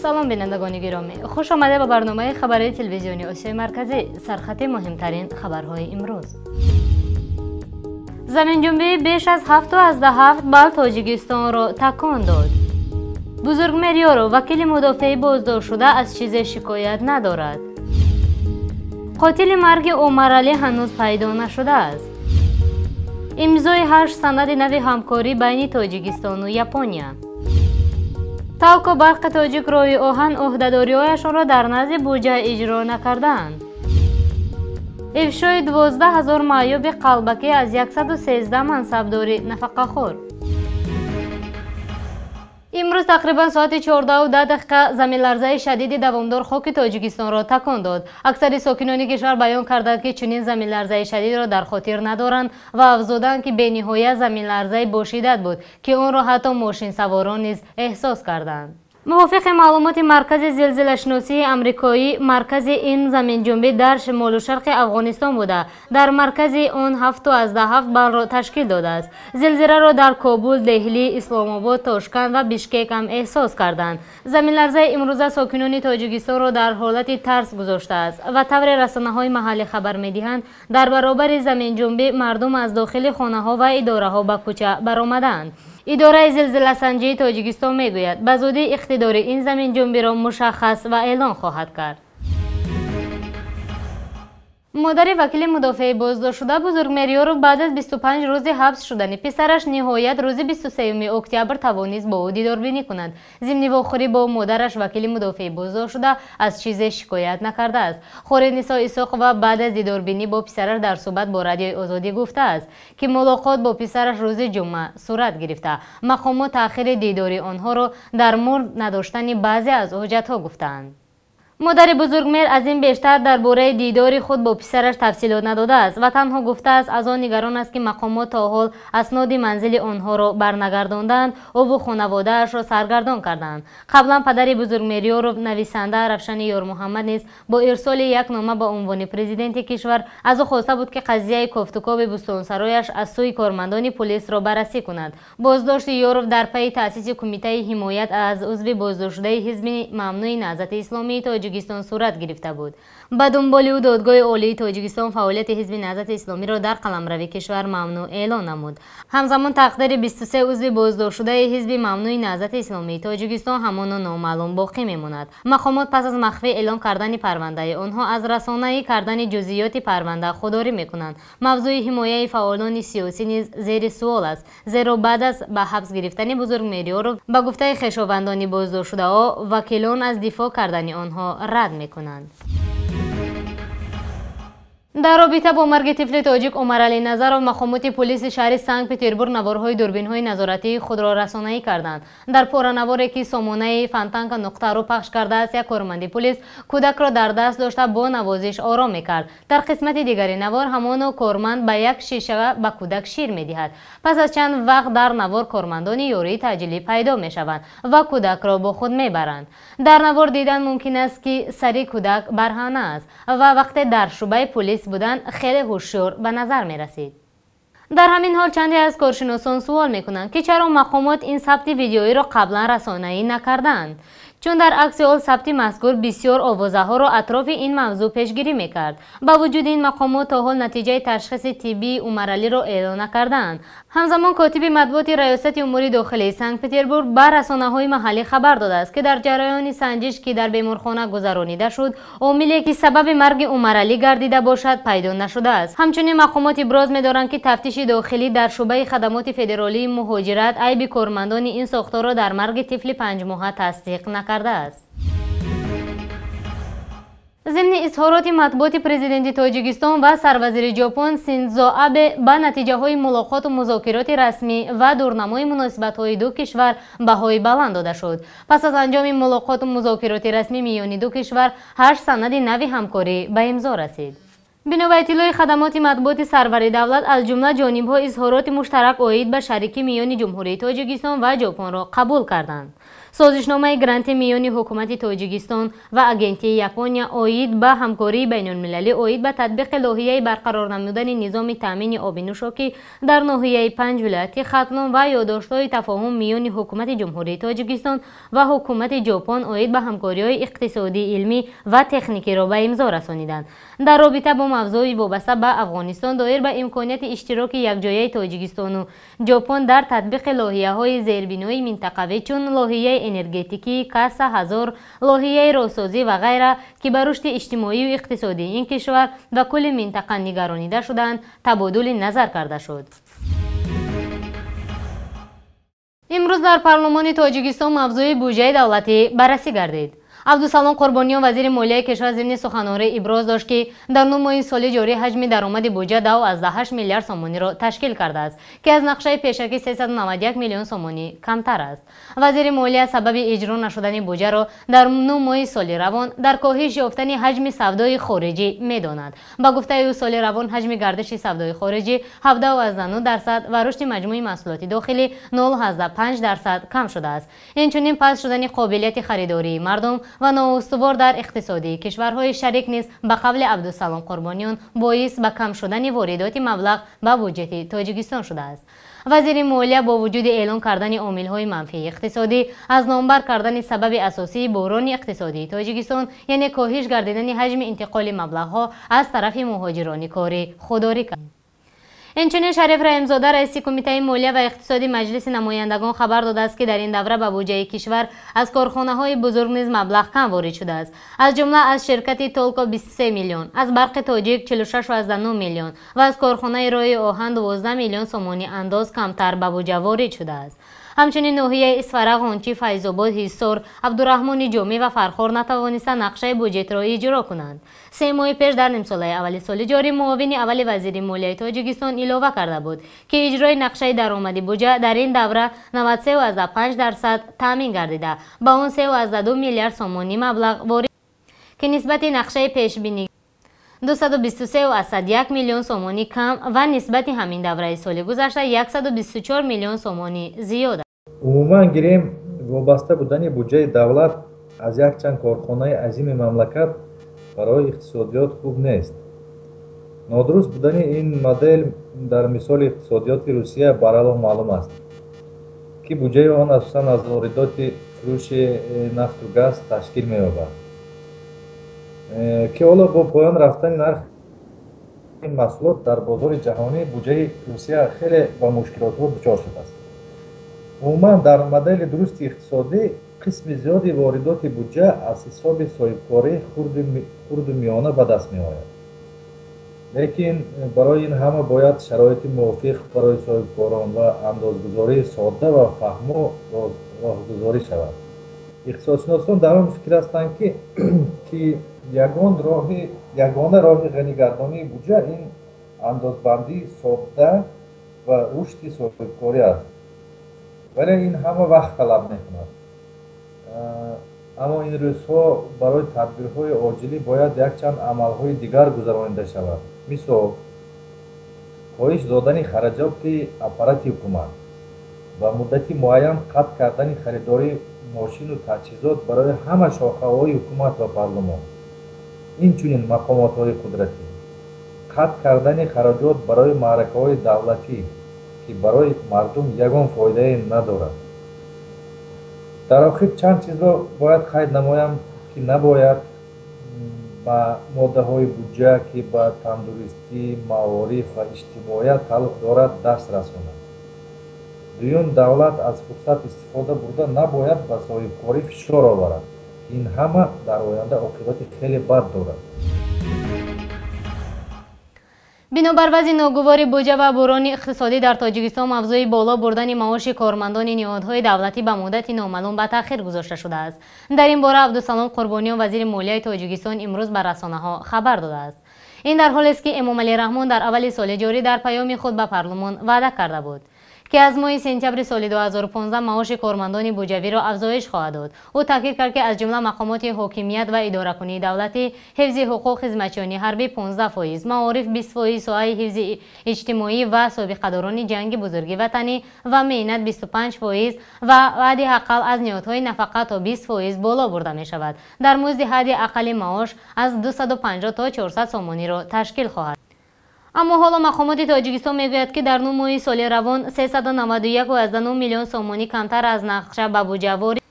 Салом, бинандагони гиромӣ, хуш омада ба барномаи хабарии телевизиони Осиёи Марказӣ. Сархати муҳимтарин хабарҳои имрӯз. Заминҷунбии беш аз 7,7 балл Тоҷикистонро такон дод. Бузургмеҳр Ёров, вакили мудофеи боздоштшуда, аз чизе шикоят надорад. Қотили марги Умаралӣ ҳанӯз пайдо нашудааст. Имзои 8 санади нави ҳамкорӣ байни Тоҷикистону Япония. Талко Барқи Тоҷик роҳи оҳан ӯҳдадориҳояшонро дар назди буҷа иҷро накардаанд. Ифшои 12 000 маъюби қалбакӣ аз 113 мансабдори нафақахӯр. Имрӯз тақрибан соати 14:10 заминларзаи шадиди давомдор хоки Тоҷикистонро такон дод. Аксари сокинони кишвар баён карданд, ки чунин заминларзаи шадидро дар хотир надоранд ва афзуданд, ки бениҳоят заминларзаи бошиддат буд, ки онро ҳатто мошинсаворон низ эҳсос карданд. Мувофиқи маълумоти Маркази зилзилашиносии амрикоӣ, маркази ин заминҷунбӣ дар шимолу шарқи Афғонистон буда, дар маркази он 7,7 баллро ташкил додааст. Зилзиларо дар Кобул, Деҳлӣ, Исломобод, Тошканд ва Бишкек ҳам эҳсос карданд. Заминларзаи имрӯза сокинони Тоҷикистонро дар ҳолати тарс гузоштааст ва тавре расонаҳои маҳаллӣ хабар медиҳанд, дар баробари заминҷунбӣ мардум аз дохили хонаҳо ва идораҳо ба кӯча баромадаанд. Идораи зилзиласанҷии Тоҷикистон мегӯяд, ба зудӣ иқтидори ин заминҷунбиро мушаххас ва эълон хоҳад кард. Модари вакили мудофеи боздоштшуда Бузургмеҳр Ёров баъд аз 25 рӯзи ҳабс шудани писараш ниҳоят рӯзи 23 октябр тавонист бо ӯ дидорбинӣ кунад. Зимни вохӯрӣ бо модараш вакили мудофеи боздоштшуда аз чизе шикоят накардааст. Хоринисо Исоқова баъд аз дидорбинӣ бо писараш дар суҳбат бо Радиои Озодӣ гуфтааст, ки мулоқот бо писараш рӯзи ҷумъа сурат гирифта, мақомот таъхири дидори онҳоро дар мурд надоштани баъзе аз ҳуҷҷатҳо гуфтаанд. Модари Бузургмеҳр аз ин бештар дар бораи дидори худ бо писараш тафсилот надодааст ва танҳо гуфтааст, аз он нигарон аст, ки мақомот то ҳол асноди манзили онҳоро барнагардонданд, ӯву хонаводаашро саргардон карданд. Қаблан падари Бузургмеҳр Ёров, нависанда Равшани Ёрмуҳаммад низ бо ирсоли як нома ба унвони президенти кишвар аз ӯ хоста буд, ки қазияи кофтукови бӯстонсарояш аз сӯи кормандони полисро баррасӣ кунад. Боздошти Ёров дар пайи таъсиси Кумитаи ҳимоят аз узви боздоштшудаи ҳизби мамнӯи Наҳзати Исломии Тоҷикистон сурат гирифта буд. Ба дунболи ӯ Додгоҳи Олии Тоҷикистон фаъолияти ҳизби Наҳзати Исломиро дар қаламрави кишвар мамнӯъ эълон намуд. Ҳамзамон тақдири 23 узви боздоштшудаи ҳизби мамнӯи Наҳзати Исломии Тоҷикистон ҳамоно номаълум боқӣ мемонад. Мақомот пас аз махфӣ эълон кардани парвандаи онҳо аз расонаӣ кардани ҷузъиёти парванда худдорӣ мекунанд. Мавзӯи ҳимояи фаъолони сиёсӣ низ зери суол аст, зеро баъд аз ба ҳабс гирифтани Бузургмеҳр Ёров, ба гуфтаи хешовандони боздоштшудаҳо, вакилон аз дифоъ кардани онҳо рад мекунанд. Дар робита бо марги тифли тоҷик Умаралӣ Назаров мақомоти полиси шаҳри Санкт Петербург наворҳои дурбинҳои назоратии худро расонаӣ карданд. Дар поранаворе, ки сомонаи Фонтанка.ру пахш кардааст, як корманди полис кӯдакро дар даст дошта, бо навозиш ором мекард. Дар қисмати дигари навор ҳамоно корманд ба як шиша ба кӯдак шир медиҳад. Пас аз чанд вақт дар навор кормандони ёрии таъҷилӣ пайдо мешаванд ва кӯдакро бо худ мебаранд. Дар навор дидан мумкин аст, ки сари кӯдак барҳана аст ва вақте дар шӯъбаи полис буданд, хеле ҳушёр ба назар мерасид. Дар ҳамин ҳол чанде аз коршиносон суол мекунанд, ки чаро мақомот ин сабти видеоиро қаблан расонаӣ накарданд, чун дар акси ҳол сабти мазкур бисёр овозаҳоро атрофи ин мавзӯъ пешгирӣ мекард. Ба вуҷуди ин, мақомот то ҳол натиҷаи ташхиси тиббии Умаралиро эълон накардаанд. Ҳамзамон котиби матбуоти Раёсати умури дохилии Санкт Петербург ба расонаҳои маҳаллӣ хабар додааст, ки дар ҷараёни санҷиш, ки дар беморхона гузаронида шуд, омиле, ки сабаби марги Умаралӣ гардида бошад, пайдо нашудааст. Ҳамчунин мақомот иброз медоранд, ки тафтиши дохилӣ дар шӯъбаи хадамоти федералии муҳоҷират айби кормандони ин сохторро дар марги тифли 5-моҳа тасдиқ накардааст. Зимни изҳороти матбуоти президенти Тоҷикистон ва сарвазири Ҷопон Синдзо Абе ба натиҷаҳои мулоқоту музокироти расмӣ ва дурнамои муносибатҳои ду кишвар баҳои баланд дода шуд. Пас аз анҷоми мулоқоту музокироти расмӣ миёни ду кишвар ҳашт санади нави ҳамкорӣ ба имзо расид. Бино ба иттилои хадамоти матбуоти сарвари давлат, аз ҷумла ҷонибҳо изҳороти муштарак оид ба шарикӣ миёни Ҷумҳурии Тоҷикистон ва Ҷопонро қабул карданд. Созишномаи гранти миёни ҳукумати Тоҷикистон ва Агентии Япония оид ба ҳамкории байналмилалӣ оид ба татбиқи лоиҳаи барқарор намудани низоми таъмини оби нӯшокӣ дар ноҳияи 5 вилояти Хатлон ва ёддоштҳои тафоҳум миёни ҳукумати Ҷумҳурии Тоҷикистон ва ҳукумати Ҷопон оид ба ҳамкориҳои иқтисодӣ, илмӣ ва техникиро ба имзо расониданд. Дар робита бо мавзӯи вобаста ба Афғонистон доир ба имконияти иштироки якҷояи Тоҷикистону Ҷопон дар татбиқи лоиҳаҳои зербинои минтақавӣ чун лоиҳаи энергетикӣ, Каса 1000, лоиҳаи роҳсозӣ ва ғайра, ки ба рушди иҷтимоию иқтисодии ин кишвар ва кулли минтақа нигаронида шудаанд, табодули назар карда шуд. Имрӯз дар парлумони Тоҷикистон мавзӯи буҷаи давлатӣ баррасӣ гардид. Абдусалом Қурбониён, вазири молияи кишвар, зимни суханонӣ иброз дошт, ки дар 9 моҳи соли ҷорӣ ҳаҷми даромади буҷа 2,8 миллиард сомониро ташкил кардааст, ки аз нақшаи пешакӣ 391 миллион сомонӣ камтар аст. Вазири молия сабаби иҷро нашудани буҷаро дар 9 моҳи соли равон дар коҳиш ёфтани ҳаҷми савдои хориҷӣ медонад. Ба гуфтаи ӯ, соли равон ҳаҷми гардиши савдои хориҷӣ 17,9% ва рушди маҷмӯи маҳсулоти дохилӣ 0,5% кам шудааст. Инчунин паст шудани қобилияти харидории мардум ва ноустувор дар иқтисодии кишварҳои шарик низ ба қавли Абдусалом Қурбониён боис ба кам шудани воридоти маблағ ба буҷети Тоҷикистон шудааст. Вазири молия бо вуҷуди эълон кардани омилҳои манфии иқтисодӣ аз номбар кардани сабаби асосии буҳрони иқтисодии Тоҷикистон, яъне коҳиш гардидани ҳаҷми интиқоли маблағҳо аз тарафи муҳоҷирони корӣ худдорӣ кард. Инчунин Шариф Раҳимзода, раиси Кумитаи молия ва иқтисоди Маҷлиси намояндагон, хабар додааст, ки дар ин давра ба буҷаи кишвар аз корхонаҳои бузург низ маблағ кам ворид шудааст. Аз ҷумла аз ширкати Толко 23 миллион, аз Барқи Тоҷик 46,9 миллион ва аз корхонаи роҳи оҳан 12 миллион сомонӣ андоз камтар ба буҷа ворид шудааст. Ҳамчунин ноҳияи Исфара, Ғончи, Файзобод, Ҳисор, Абдураҳмони Ҷомӣ ва Фархор натавониста нақшаи буҷетро иҷро кунанд. 3 моҳи пеш дар нимсолаи аввали соли ҷорӣ муовини аввали вазири молияи Тоҷикистон илова карда буд, ки иҷрои нақшаи даромади буҷа дар ин давра 93,5% таъмин гардида, ба он 3,2 миллиард сомонӣ маблағ ворид, ки нисбати нақшаи пешбинӣ 223,1 миллион сомонӣ кам ва нисбати ҳамин давраи соли гузашта 124 миллион сомонӣ зиёд аст. Умуман гирем, вобаста будани буҷаи давлат аз якчанд корхонаи азими мамлакат барои иқтисодиёт хуб нест. Нодуруст будани ин модел дар мисоли иқтисодиёти Русия барало маълум аст, ки буҷаи он асосан аз воридоти фурӯши нафту газ ташкил меёбад, ки ҳоло бо поён рафтани нархи ин маҳсулот дар бозори ҷаҳонӣ буҷаи Русия хеле ба мушкилотҳо дучор шудааст. Умуман дар модели дурусти иқтисодӣ қисми зиёди воридоти буҷа аз ҳисоби соҳибкории хурду миёна ба даст меояд. Лекин барои ин ҳама бояд шароити мувофиқ барои соҳибкорон ва андозгузории содда ва фаҳмо роҳгузорӣ шавад. Иқтисодшиносон дар он фикр ҳастанд, ки ягона роҳи ғанигардонии буҷа ин андозбандии содда ва рушди соҳибкорӣ аст. Вале ин ҳама вақт талаб мекунад. Аммо ин рӯзҳо барои тадбирҳои оҷилӣ бояд якчанд амалҳои дигар гузаронида шавад. Мисол, коҳиш додани хараҷоти аппарати ҳукумат, ба муддати муайян қатъ кардани харидории мошину таҷҳизот барои ҳама шохаҳои ҳукумат ва парлумон, инчунин мақомотҳои қудратӣ, қатъ кардани хароҷот барои маъракаҳои давлатӣ, ки барои мардум ягон фоидае надорад. Дар охир чанд чизро бояд қайд намоям, ки набояд ба моддаҳои буҷа, ки ба тандурустӣ, маориф ва иҷтимоият тааллуқ дорад, даст расонад. Дуюм, давлат аз фурсат истифода бурда набояд ба соҳибкорӣ фишор оварад, ки ин ҳама дар оянда оқибати хеле бад дорад. Бинобар вазъи ногувори буҷа ва буҳрони иқтисодӣ дар Тоҷикистон мавзӯи боло бурдани маоши кормандони ниҳодҳои давлатӣ ба муддати номаълум ба таъхир гузошта шудааст. Дар ин бора Абдусалом Қурбониён, вазири молияи Тоҷикистон, имрӯз ба расонаҳо хабар додааст. Ин дар ҳолест, ки Эмомалӣ Раҳмон дар аввали соли ҷорӣ дар паёми худ ба парлумон ваъда карда буд, ки аз моҳи сентябри соли 2015 маоши кормандони буҷавиро афзоиш хоҳад дод. Ӯ таъкид кард, ки аз ҷумла мақомоти ҳокимият ва идоракунии давлатӣ, ҳифзи ҳуқуқ, хизматчиёни ҳарбӣ 15%, маориф 20%, соҳаи ҳифзи иҷтимоӣ ва собиқадорони ҷанги бузурги ватанӣ ва меҳнат 25% ва ҳадди ақал аз ниҳодҳои нафақа то 20% боло бурда мешавад. Дар музди ҳадди ақали маош аз 250 то 400 сомониро ташкил хоҳад. Аммо ҳоло мақомоти Тоҷикистон мегӯяд, ки дар 9 моҳи соли равон 391,9 миллион сомонӣ камтар аз нақша ба буҷа ворид.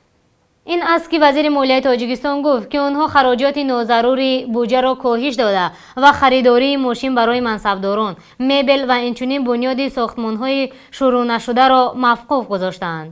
Ин аст, ки вазири молияи Тоҷикистон гуфт, ки онҳо хароҷоти нозарурии буҷаро коҳиш дода ва харидории мошин барои мансабдорон, мебел ва инчунин бунёди сохтмонҳои шурӯънашударо мавқуф гузоштаанд.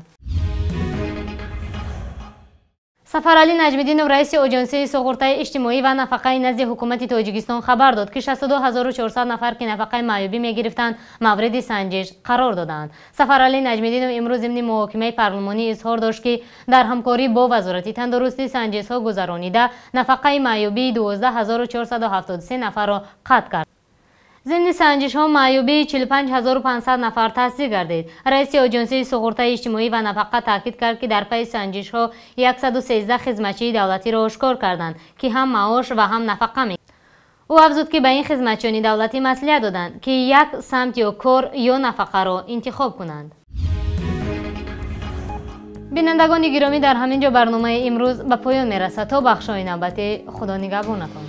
Сафаралӣ Наҷмиддинов, раиси Оҷонсии суғуртаи иҷтимоӣ ва нафақаи назди ҳукумати Тоҷикистон, хабар дод, ки 62400 нафар, ки нафақаи маъюбӣ мегирифтанд, мавриди санҷиш қарор доданд. Сафаралӣ Наҷмиддинов имрӯз зимни муҳокимаи парлумонӣ изҳор дошт, ки дар ҳамкорӣ бо Вазорати тандурустӣ санҷишҳо гузаронида, нафақаи маъюбии 12473 нафарро қатъ кард. Зимни санҷишҳо маъюбии 45500 нафар тасдиқ гардид. Раиси Оҷонсии суғуртаи иҷтимоӣ ва нафақа таъкид кард, ки дар пайи санҷишҳо 113 хизматчии давлатиро ошкор карданд, ки ҳам маош ва ҳам нафақа мегиранд. Ӯ афзуд, ки ба ин хизматчиёни давлатӣ маслиҳат доданд, ки як самт ё кор ё нафақаро интихоб кунанд. Бинандагони гиромӣ, дар ҳамин ҷо барномаи имрӯз ба поён мерасад. То бахшҳои навбатӣ Худо нигаҳбонатон.